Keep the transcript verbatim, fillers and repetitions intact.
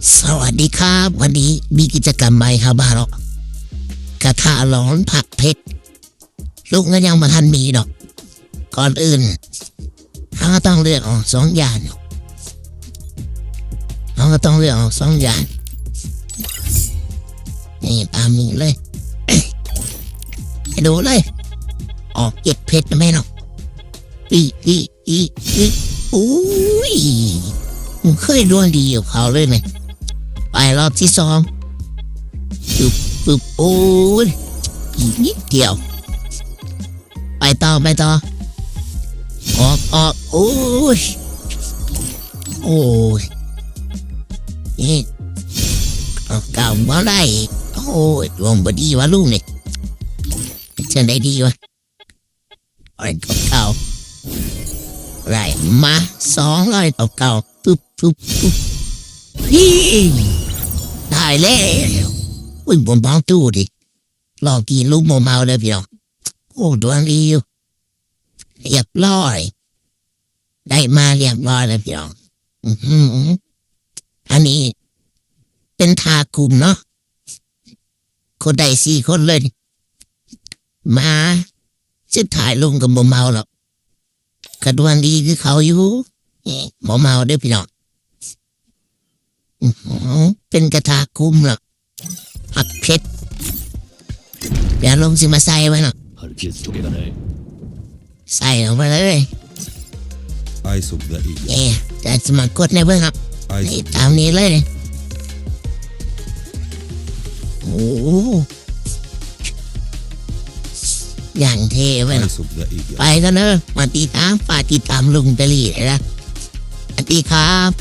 สวัสดีครับ วันนี้มีกิจกรรมใหม่ครับบ้านเรากระทะร้อนผัดเผ็ด ลูกก็ยังมาทันมีดอก ก่อนอื่นเราก็ต้องเลือกออกสองอย่างเราก็ต้องเลือกออกสองอย่าง นี่ตามนี้เลย ให้ดูเลย ออกเจ็ดเผ็ดไหมเนาะอีอีอีอีอุ้ย มึงเคยดวงดีกับเขาเลยไหม ไปรอบที่สองปึ๊บปึ๊บโอ้ย อีกนิดเดียว ไปต่อ ไปต่อ ออก ออก โอ้ย โอ้ย นี่ เอาเก่ามาได้ โอ้ย ดวงบ่ดีวะลูกนี่จะได้ดีวะ ร้อยเก้าเก้า ได้มา สองร้อยเก้าเก้า ปึ๊บปึ๊บปึ๊บพี่ ได้แล้ว อุ้ย บ่เมาตู้ดิ รอบนี้ลูกบ่เมาเลยพี่น้อง โอ้ ดวงดีอยู่ เรียบร้อย ได้มาเรียบร้อยเลยพี่น้อง อือหือ อันนี้ เป็นท่าคุมเนาะ คนได้สี่คนเลย มา สุดท้ายลุงก็บ่เมาหรอก กะดวงดีคือเขาอยู่ นี่ บ่เมาเด้อพี่น้อง อื้อหือ เป็นกระทะคุมหรอก ผัดเผ็ด เดี๋ยวลุงสิมาใส่ไว้เนาะ 貼り消す時計がない。 ใส่ลงไปเลย Eyes of the eagle. เอ๊ะจะสมัครกดในเบิ่งครับ นี่ตามนี้เลย โอ้โห อย่างเท่เว้ยเนาะ Eyes of the eagle. ไปแล้วเนอะ มาติดตาม ฝากติดตามลุงตะลีเลยนะ สวัสดีครับ